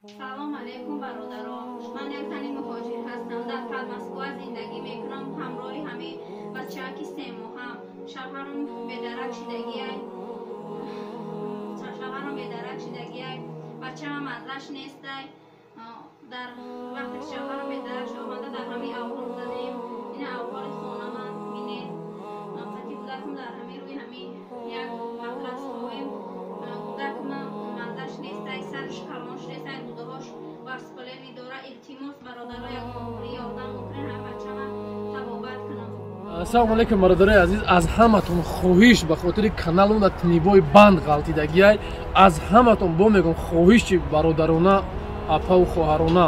Салом алейкум, бародарон. Ман як зани муҳоҷир ҳастам. Дар Москва зиндагӣ мекунам ҳамроҳи ҳамин бачаки 3 моҳам. Шавҳарам бедарак шидагиай. Шавҳарам бедарак шидагиай. Бачаам азаш нестай. Дар вақте ки шавҳарам бедарак шуд, омада дар ҳамин аҳвол задем. Ина аҳволи хонаман бинед. Қати кӯдакам дар ҳамин рӯи ҳамин як матрас хоҳем. Кӯдакам мазаш нестай, сараш калон шудестай, рӯдаҳош воспаление дора. Илтимос, бародаро, ягон ёрдам бикунед, ҳам бачама табобат кунам. Ассалому алайкум, бародарои азиз. Аз ҳаматон хоҳиш, ба хотири каналон дар теневой банд ғалтидагиай, аз ҳаматон бо мегӯм, хоҳиши бародарона, апаву хоҳарона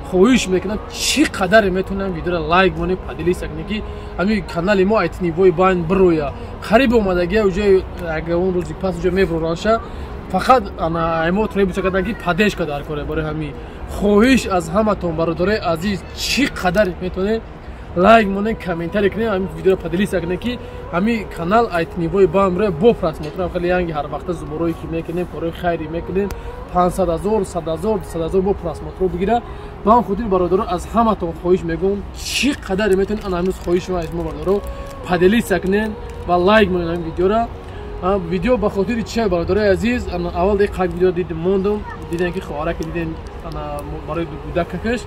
хоҳиш мекунам, чӣ қадаре метавонам видеоро лайк монед, поделиться кунед, ки ҳамин канали мо ай теневой банд бироя. Қариб омадагия, уҷои ягон рӯзи пас уҷо мебуронша. Фақат мо требуется кардан, ки поддержка дар коре. Барои ҳамин хоҳиш аз ҳаматон, бародарои азиз, чӣ қадаре метавонед лайк монед, комментарий кунед, ҳамин видеоро поделиться кунед, ки ҳамин канал ай теневой банд бироя, бо просмотрам хеле янги ҳар вақта зуборое ки мекунем, корҳои хайре мекунем, 500 000, 100 000, 200 000 бо просмотро бигира. Ба ҳам хотир, бародаро, аз ҳаматон хоҳиш мегӯм, чӣ қадаре метавонед, ана ҳамин хоҳиши ман аз мо, бародаро, поделиться кунед ва лайк монед ҳамин видеоро. Видео ба хотири чи, бародарои азиз? Аввал қак видео дидем, мондум, дидем, ки хоҳараке дидем барои кӯдакакаш.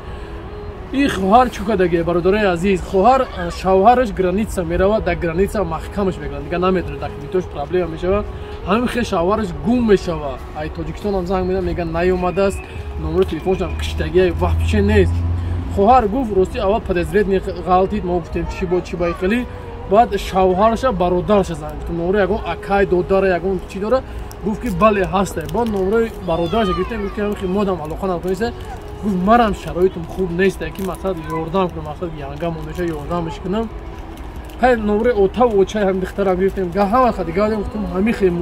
Ин хоҳар чӣ кардагия, бародарои азиз? Хоҳар шавҳараш граница меравад, дар граница маҳкамаш мекунад, дигар наметавонад, документош проблема мешавад. Ҳамин хел шавҳараш гум мешавад. Ай Тоҷикистонам занг медиҳад, мегӯяд, наёмадааст, номеро телефоншам киштагия, вообще нест. Хоҳар гуфт, рости, аввал подозрение ғалтид. Мо гуфтем, чӣ бо чӣ баи хелӣ. Баъд шавҳараша, бародараша занг гуфтем, номеро ягон акай додара, ягон чӣ дора? Гуфт, ки бале, ҳаста. Баъд номерои бародараша гирифтем, гуфт, ки модам алоқа натониста. Гуфт, марам шароитам хуб нест, ки мақсад ёрдам кунам, мақсад янгамон меша, ёрдамаш кунам. Хай, номерои отаву очаи ҳами духтарам гирифтем, ҳама ха дига гуфтем, ҳами хе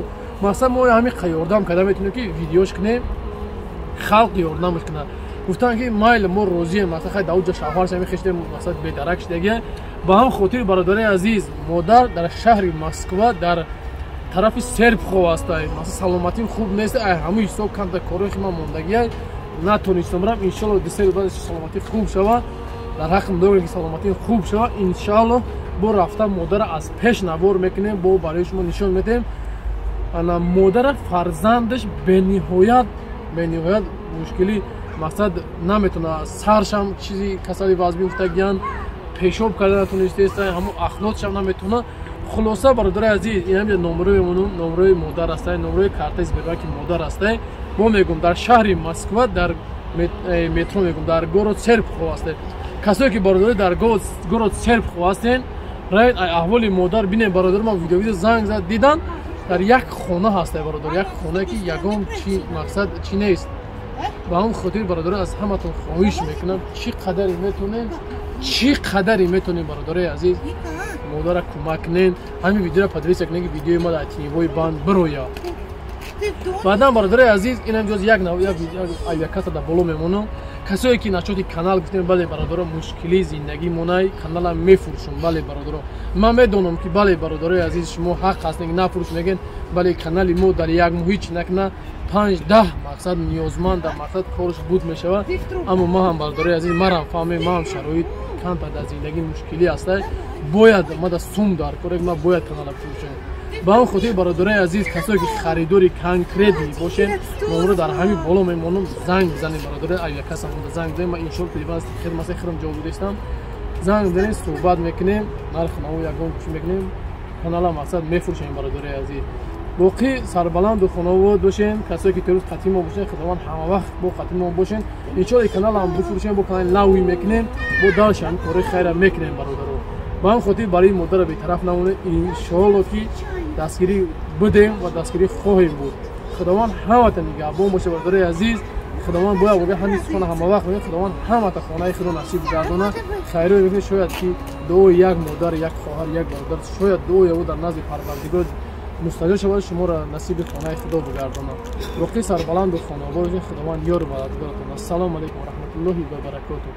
мақсад мо ҳами ха ёрдам карда метавонем, ки видеош кунем, халқ ёрдамаш кунад. Гуфтанд, ки майли, мо розием. Мақсад, хай, дар уҷа шавҳараш ҳами хештем, мақсад бедарак шудагия. Ба ҳам хотир, бародари азиз, модар дар шаҳри Москва, дар тарафи Серпухов ҳастай. Масалан, саломатим хуб нест, ай ҳамун ҳисоб камта корҳои ман мондагиай, натонистам рам. Иншалло, 2-3 рӯз баъд саломатӣ хуб шава. Дар ҳаққим дорем, ки саломатим хуб шава, иншалло, бо рафта модара аз пеш навор мекунем, бо барои шумо нишон медиҳем. Ана модара, фарзандаш бениҳоят, бениҳоят мушкилӣ, мақсад наметона, саршам чизи касали вазбӣ уфтагиян, пешоб карда натонистеста, ҳамун ахлотшам наметона. Хулоса, бародари азиз, инамҷа номерои монум, номерои модар ҳастай, номерои картаи Сбербанки модар ҳастай. Мо мегӯм, дар шаҳри Москва, дар метро мегӯм, дар город Серпухов ҳастай. Касое ки, бародари, дар город Серпухов ҳастен, раед, аҳволи модар бинем. Бародар, ман видео занг зад, дидан, дар як хона ҳастай, бародар, як хонае, ки ягон чи мақсад чи нест. Ба ҳамн хотир, бародаро, аз ҳаматон хоҳиш мекунам, чӣ қадаре метонем, чӣ қадаре метонем, бародарои азиз, модара кӯмак кунем, ҳамин видеоро поделиться кунем, ки видеои ма дар теневой банд бироя. Баъдан, бародарои азиз, инам ҷоз як авиакасса дар боло мемонам. Касое ки насчёти канал гуфтем, бале, бародаро, мушкилии зиндагӣ монай, каналам мефурӯшам. Бале, бародаро, ман медонам, ки бале, бародарои азиз, шумо ҳақ ҳастем, ки нафурӯш мегӯен. Бале, канали мо дар як моҳ ҳеҷ накуна, 5-10 мақсад ниёзманд дар мақсад корш буд мешавад. Аммо ман ҳам, бародарои азиз, марам фаҳмем, ман ҳам шароит камтар дар зиндагӣ мушкилӣ ҳастай, бояд ма да сум дар коре, ман бояд канала фурӯшам. Ба ҳам хотир, бародарои азиз, касое ки харидори конкретный бошем, номро дар ҳамин боло мемонам, занг бизанем. Бародарои авиакасса монда, занг бизанем. Ман иншоалло телефон хидмат хирам ҷавоб додистам. Занг бизанем, суҳбат мекунем, нархи наво ягон чӣ мекунем, канала мақсад мефурӯшем. Бародарои азиз, боқӣ сарбаланду хонавод бошем. Касое ки терӯз қатъи мо бошем, Худованд ҳамавақт бо қатъи мо бошем. Иншоалло, каналам бифурӯшем, бо канали нави мекунем, бо дальше ҳамин кораи хайра мекунем, бародаро. Ба ҳам хотир барои модара бетараф намонед. Иншоалло, ки дастгирӣ будем ва дастгирӣ хоҳем буд. Худованд ҳамата нигаҳбон боша, бародарои азиз. Худованд бояд бога ҳамин сухана ҳамавақт мегӯяд, Худованд ҳамата хонаи худро насиб гардона. Хайро мекунед, шояд ки дуои як модар, як хоҳар, як бародар, шояд дуои ӯ дар назди Парвардигор мустаҷоб шавад, шуморо насиби хонаи худо бигардонад. Боқӣ сарбаланду хонавод, Худованд ёру мададгоратон. Ассалому алайкум ва раҳматуллоҳи ва баракотуҳ.